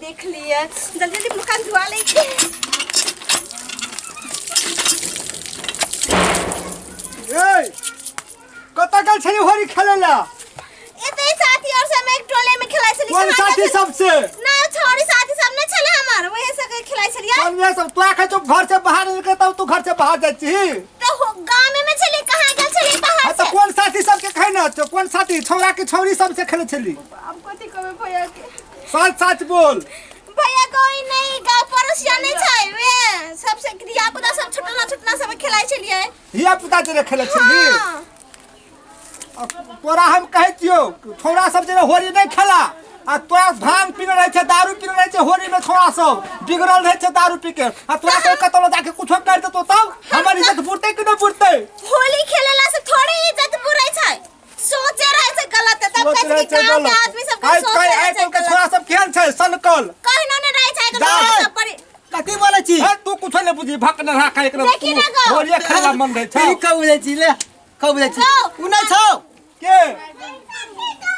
देख लिए जल्दी जल्दी मुखान धुआ लै छी। ए, कतऽ गेल छली होली खेलै लए? एते साथी और सब एक टोले में खेलाइ छली। कोन साथी सबसे? ना छोरी साथी सब नहीं छले हमर, वही सब के खेलाइ छलियै। कोन वएह सब? तोरा कहै छौ घर से बाहर निकल तब तू घर से बाहर जाइ छी। तो गामे में छली, कहाँ गेल छली बाहर? हाँ, से तऽ कोन साथी सबके कहै ने छौ, कोन साथी, छौड़ा के छौड़ी सबसे खेलै छली? अब कथी कहबै भैया के? सच सच बोल। भैया कोई नहीं, गाँव पड़ोसिया नहीं छै, वे सबसे धिया पुता सब छोटना छोटना सब खेलाइ छलियै। धिया पुता जरे खेलै छली? हाँ। तोरा हम कहै छियौ, छौड़ा सब जे होली नहि खेला आ तोरा भांग पीने रहै छै, दारू पीने रहै छै। होली में छौड़ा सब बिगड़ल रहै छै दारू पी के, आ तोरा कोई कतौ जाके कुछो कर देतो तब हमर इज्जत बुड़तै कि नहि बुड़तै? होली खेलेला से थोड़े इज्जत बुरै छै, सोचे रहै छै गलत तब सोच कहै रहै छै छै कि गांव के गलत। आदमी सब के आइ सोच काल्हि रहै आइ छै काल्हि के गलत। छौड़ा सब केहन छै सनकल। कहिनो नहि रहै छै जा। गांव सब पर। कथी बोलै छी? हे, तू कुछो नहि बुझी, भक न रहा एकरा। देखी ना गो। होलिये खेला मन रहै छै। ई कहू बुझै छी, ले कहू बुझै छी। गो। उ नहि छौ। के?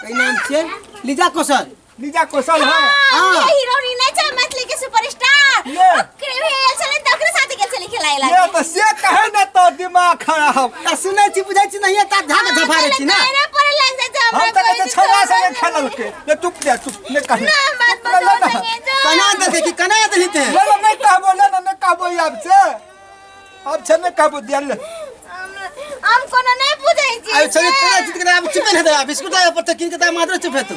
कई नाम छियै? लीजा कौशल। लीजा कौशल है। हाँ, हाँ। ये हीरोइन नहीं छै मैथिली के सुपरस्टार। ये। ओकरे भेल छलै त ओकरे साथे गेल छलै खेलाय ये लागी। तऽ से कहे ने तो दिमाग खराब। तऽ सुनै छी, बुझै छी नहीं तऽ झाक झफारै छी ना। ना पड़े लाग जाइ छै हमरा। हम तऽ कहै कोई छौड़ा भी संगे खेललकै। ले चुप जा, चुप नहि कही। ना बात चुप ले बताओ ना। संगे जो। कना देलकै कि कना देलही ते? ले ले, नहि कहबो, ले ने, नहि कहबो ई आब से, आब छै नहि कहबो दिया ले। हम कोनो नहीं बुझै छी। आब छोरी तोरा जीत के आब चुपे नहि दे, बिस्कुट आब पर किन के ता मात्र चुप हेतु।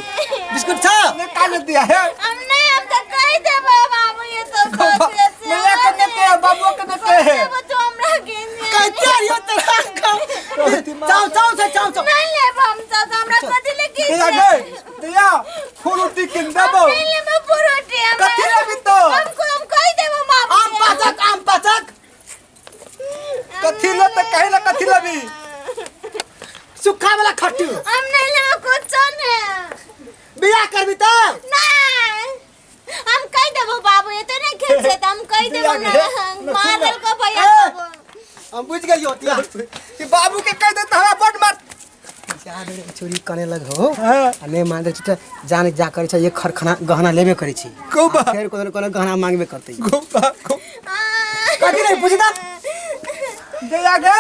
बिस्कुट छ। नहि काले दिया हे। हम नहीं, हम तो कह देबो बाबू, ये तो सोचे से। मैया के नहि कहे, बाबुओ के नहि कहे। देबो तो हमरा के कहते रहियो तोरा कम। चाउ चाउ से चाउ चाउ। नहीं लेबो हम तो, हमरा कथी ले की? दिया गे, दिया फुरुटी किन देबो। नहीं लेबो पुरोटी हमरा। कथी लेबी तो? हमको हम कह देबो बाबू। आम पाचक, आम पाचक। कथी ले तऽ कहे ना कथी लेबी? सुखा वाला खट्टू। हम नहीं लेबो कुछ नहीं। बियाह करबी तऽ? नहीं, हम कह देबो बाबू, ये तो नहीं खेल से त हम कह देबो ना। मार देलको भैया ए! बाबू। हम बुझ गेलियो तिया। कि बाबू के कह दे तऽ हमरा बड मार। जा बेर चोरी कने लग हो। हाँ। आ नहि मान छै तऽ जान जा करै छै, एक खरखना गहना लेबे करै छी। गौ बा। फेर कोनो कोनो गहना मांगबे करतै। गौ बा, गौ। कथी रे बुझदा? दया गे,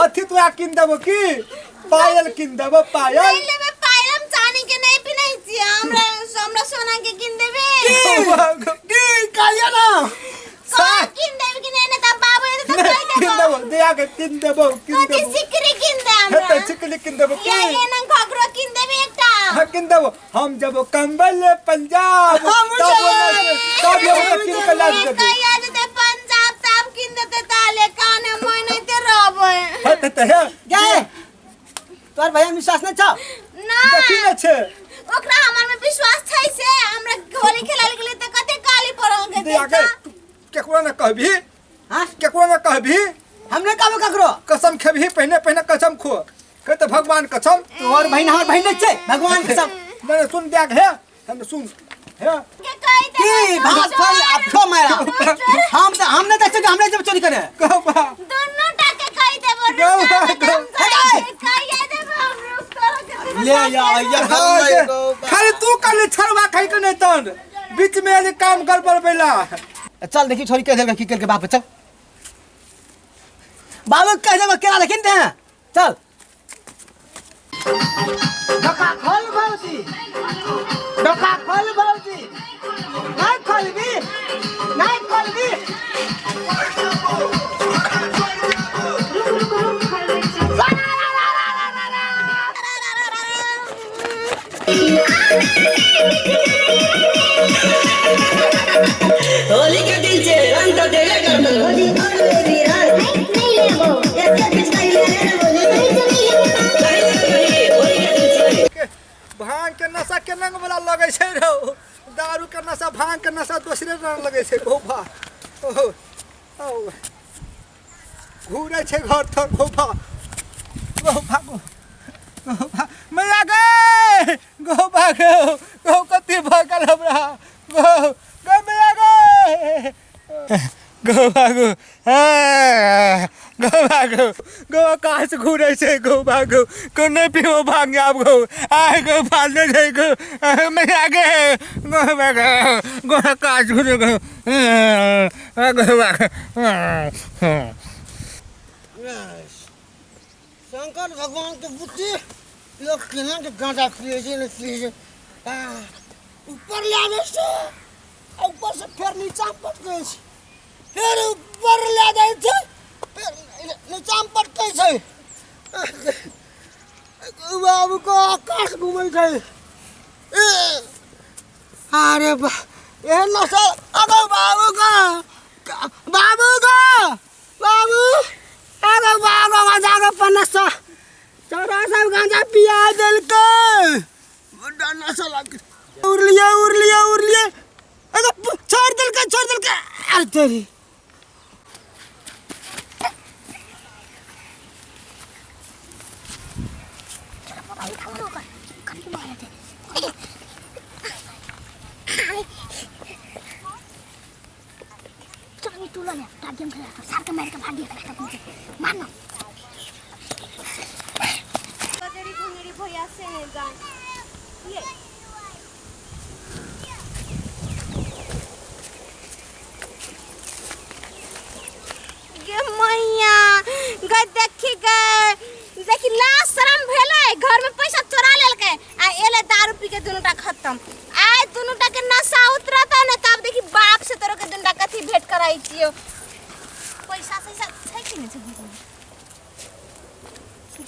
अथी तोरा किन देबो की पायल किन देबो, पायल? नहीं लेबे पायल, हम चानी के नहीं पिन्है छी, हमरा हमरा सोना के किन देबे। गौ बा, गौ। की कहलियो ना? कौन किन देबे कि नहीं? नहीं त बाबू ये तो कह किन देबो। देबो दया के, किन देबो, किन कथी? देबो। सिकरी किन दे हमरा। हेतै, छिकली किन देबो की? या ये ना घघरो किन देबे एकटा। हाँ, किन देबो। हम जब कंबल पंजाब हम तब जब- तब ये किन के लाज ये देबो। कहिया जेतै पंजाब तब किन देतै, ताले काने मोइ ते रहबै। हेतै तऽ हे। गे तोहर भैया में विश्वास नहि छौ? ना। देखी ने छै। ओकरा हमर में विश्वास छै से हमरा होली खेलाल गेलै त कते काली पड़ल गेलै। दया के, केकरो ने कहबी। हाँ? केकरो ने कहबी। हम नहि कहबो ककरो। कसम खेबही पहिने, पहिने कसम खो, कहे तऽ भगवान कसम। तोहर बहिन हमर बहिन नहि छै, भगवान कसम। नहीं नहीं, सुन दिया हे, हम सुन हे। के कहि की देबो। भात फल अब खो मारा, हम तऽ हम नहि देखै छियै, हमरे जब चोरी करे। गौ बा। दुनू टा के कहि देबो। गौ रुक बा, जा, गौ। हम कहि देबो, हम रुक तोरा के। ले या या। हाँ, खाली तू खाली छड़वा खाई के नहीं तन बीच में आके काम गड़बड़ बेला। चल देखी छोरी कह देलकै की केलकै बाप। चल बाबू कह देबो केला लेकिन दे, चल। डोका खोल भौजी, डोका खोल भौजी। नहीं खोलबी, नहीं खोलबी। होली के दिन छे रंग तो देले करतन होली। नहीं लेबो, एते पिचकारी ले लेबो, नहीं तो नहीं लेबो। होली के दिन छे। के भांग के नशा के नंग वाला लगै छै रौ, दारू के नशा भांग के नशा दोसरे रंग लगै छै। गौ बा, ओ ओ घूरै छै घर तर। गौ बा, गौ बा, गौ गौ बा, मैया गे, गौ बा, गौ गौ, कथी भऽ गेल हमरा? गौ गौ, मैया गे, गौ बा, गौ। हे गौ भागो गौ, आकाश घूरै छै गौ, भागो गौ, नहि पीबो भांग आब गौ, आय गौ फालने छै गौ, मैया गे, गौ भागो गौ, आकाश घूरै गौ, गौ भागो। शंकर भगवान के बुद्धि लोग केना के गांजा पिए छै, नहि पिए छै। ऊपर ले आबै छै आ ऊपर से फेर नीचा पटकै छै, फेर ऊपर ले जाइ छै, फेर नीचा पटकै छै। बाबू को आकाश घुमै छै। अरे बा, एहन नशा। अगो बाबू को, बाबू को, बाबू, अगो बाबू, गांजा के पनसा चौरा सब गांजा पिया देलकै। बड्डा नशा लाग। उड़लिए उड़लिए उड़लिए, अगो छोड़ देलकै, छोड़ देलकै। अरे तेरी कजरी भुंगरी भैया से नहीं जान ये। गे मैया गे, देखी गे, देखी लाज शरम भेलै? घर में पैसा चोरा लेलकै आ एले दारू पी के दुनूटा खत्म। आइ दुनूटा के नशा उतरतौ ने तब देखी बाप से तोरो के दुनूटा कथी भेंट कराइ छियौ। पैसा सैसा छै कि नहि छै घर में?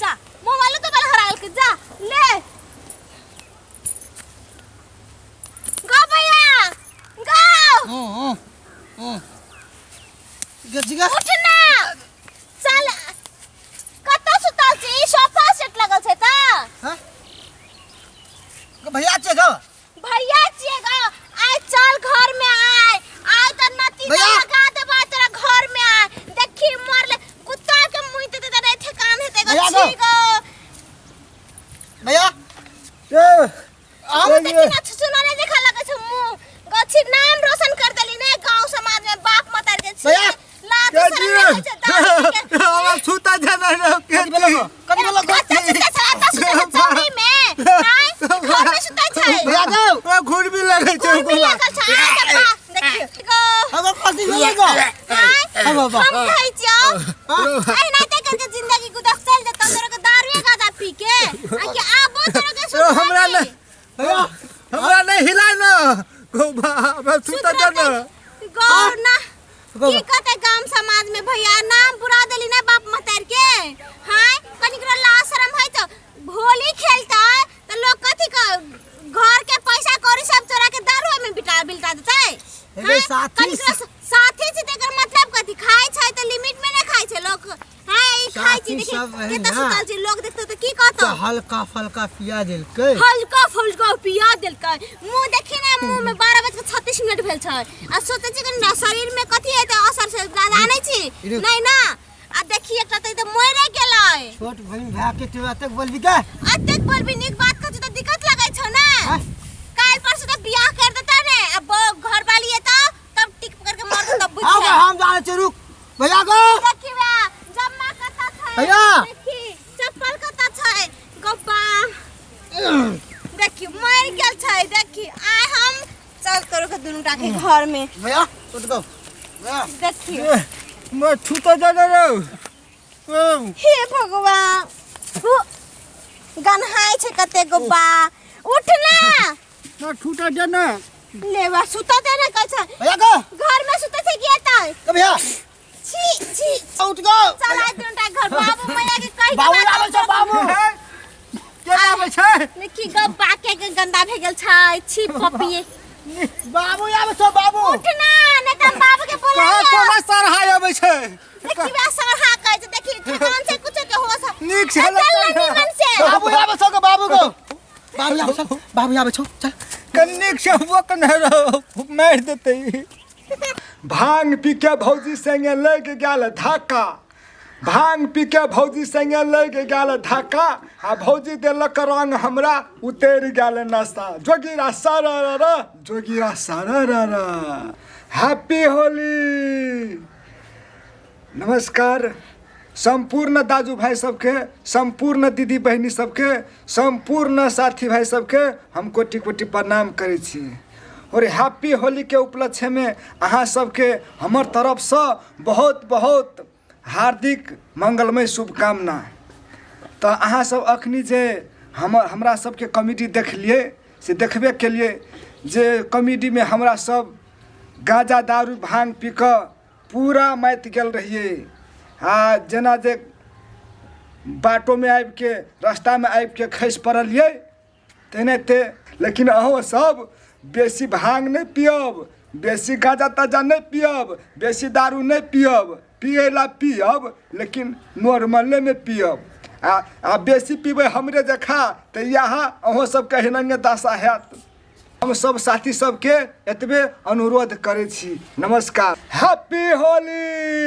जा, मोबाइलो तो हरा गेलकै, जा ले गो भैया गो। हूँ हूँ, गे जिगा। उठ ना, चल। कतऽ सुतल छी? ई सोफा सेट लगल छै तऽ। हाँ भैया छै गो? भैया छियै गो। आइ चल घर में, आइ आइ तऽ नती भैया! लगा देबै तोरा घर में। आइ देखी मरले कुत्ता के मुँह ते तऽ नहि ठेकान हेतै गो। भैया गो! छी गो। भैया। ए, हम देखी ना, छुछुनरे जकाँ लगै छै मुँह गो। छी, नाम रोशन कर देली ने गांव समाज में बाप मतार के। छी। भैया! लाज के शरम जी? नहि होइ छै दारू पी के? हमरा छूता जाना के। कथी भेलो गो? कथी भेलो गो? कतऽ सुतै छै? एतऽ सुतै छै चौरी में? आँय, घर में सुतै छै? भैया गो! हमरा घुरबी लगै छै। घुरबी लागल छै। आइ तऽ बा देखियौ गो। हमर कथी भेलो गो? आँय, हम बाबा। हम कहै छियौ, एनाहिते करके जिंदगी गुदस चलि जेतौ तोरा के दारुए गाजा पी के। आ कि आबो तोरा के ओ, हमरा सुधरतै? नहि, भैया। हमरा नहि हिला न गौ बा, हमरा छूता जाना। गौर ना गौ। की कहते गाम समाज में भैया? नाम बुरा देली ना बाप महतार के। हाय, कनिक लाज शरम है तो होली खेलता तो लोग कथी क घर के पैसा कौड़ी सब चोरा के दारू में बिटा बिलटा देतै? हे हाय, साथी। कनिक साथी छै तेकर मतलब कथी? खाय छै तऽ लिमिट में नहीं खाय छै लोग। हाय, ई खाय छै। साथी देखी सब है केतना ना। सुतल छै, लोग देखतौ तऽ की कहतौ? तऽ हल्का फल्का पिया देलकै। हल्का फुल्का पिया देलकै। मुँह देखी ने, मुँह में 12 बज के 36 मिनट भेल छै आ सोचै छी कि शरीर में कथी हेतै असर से जानै छी? रुक। नहि ना। आ देखी, एकटा तऽ ई तऽ मरे गेलै। छोट बहिन भाय के तू एतेक बोलबी के? अतेक बोलबी, नीक बात कहै छी तऽ दिक्कत लगै छौ ने? हाँ? काल्हि परसू तऽ बियाह कर देतै ने आ घर वाली एतौ तब टिक पकड़ के मरतौ तब आब बुझिहे। हम जानै छी, रुक। भैया गो! देखी बा, जम्मा कतऽ छै? भैया! देखी चप्पल कतऽ छै? गप्पा देखी मरि गेल छै। देखी, आइ हम चल तोरो के दुनू टा के घर में। भैया, उठ गो भैया। देखी। मैं छूता जाना रहो। हे भगवान, गन्हाइ छै कते गप्पा। उठ ना। मैं छूता जाना। लेवा, सुता दे ने कहै छै। भैया गो! घर में सुते छै कि एतै? गो भैया। छी छी। उठ गो। चल आइ दुनू टा घर, बाबू मैया के कहि के। बाबू बात आबै छौ, बाबू। के आबै छै? देखी गप्पा के के गंदा भे गेल छै। छी पपिए। बाबू आबै छौ, बाबू। उठ ना, नहीं तऽ हम बाबू के कहाँ? बोलाइयो। कोना सरहाय अबै छै? देखी बा, सरहा कहै छै। देखी, ठेकान छै कुछो के होश। नीक छै। चल ना निमन से। बाबू आबै छौ गो, बाबू गो, बाबू आबै छौ, बाबू आबै छौ, चल। कनिक से हुआ कने रहो, मारि देतै। भांग पी के भौजी संगे लग गेल धक्का, भांग पी के भौजी संगे लग गेल धक्का आ भौजी देलक रंग, हमरा उतरि गेल नशा। जोगीरा सारा रा, जोगीरा सारा रा। हैप्पी होली। नमस्कार। सम्पूर्ण दाजु भाइ सबके, सम्पूर्ण दीदी बहिनी सबके, सम्पूर्ण साथी भाइ सबके हम कोटि कोटि प्रणाम करै छी। और हैप्पी होली के उपलक्ष्य में अहाँ सबके हमर तरफसँ बहुत बहुत हार्दिक मंगलमय शुभकामना। तऽ अहाँ सब अखनी जे हमर हमरा सबके कॉमेडी देखलियै से देखबे केलियै जे कॉमेडीमे हमरा सब गाँजा दारू भाँग पी कऽ पूरा माति गेल रहियै आ जेना जे बाटोमे आबिके रास्तामे आबिके खसि पड़लियै तेनाहिते। लेकिन अहूँ सब बेसी भाँग नहि पियब, बेसी गाँजा ताजा नहि पियब, बेसी दारू नहि पियब। पियै ला पियब लेकिन नॉर्मलेमे पियब। आ बेसी पीबै हमरे जकाँ तऽ इएह अहूँ सबके एनाहिए दशा हैत। हम सब साथी सबके एतबे अनुरोध करै छी। नमस्कार, हैप्पी होली।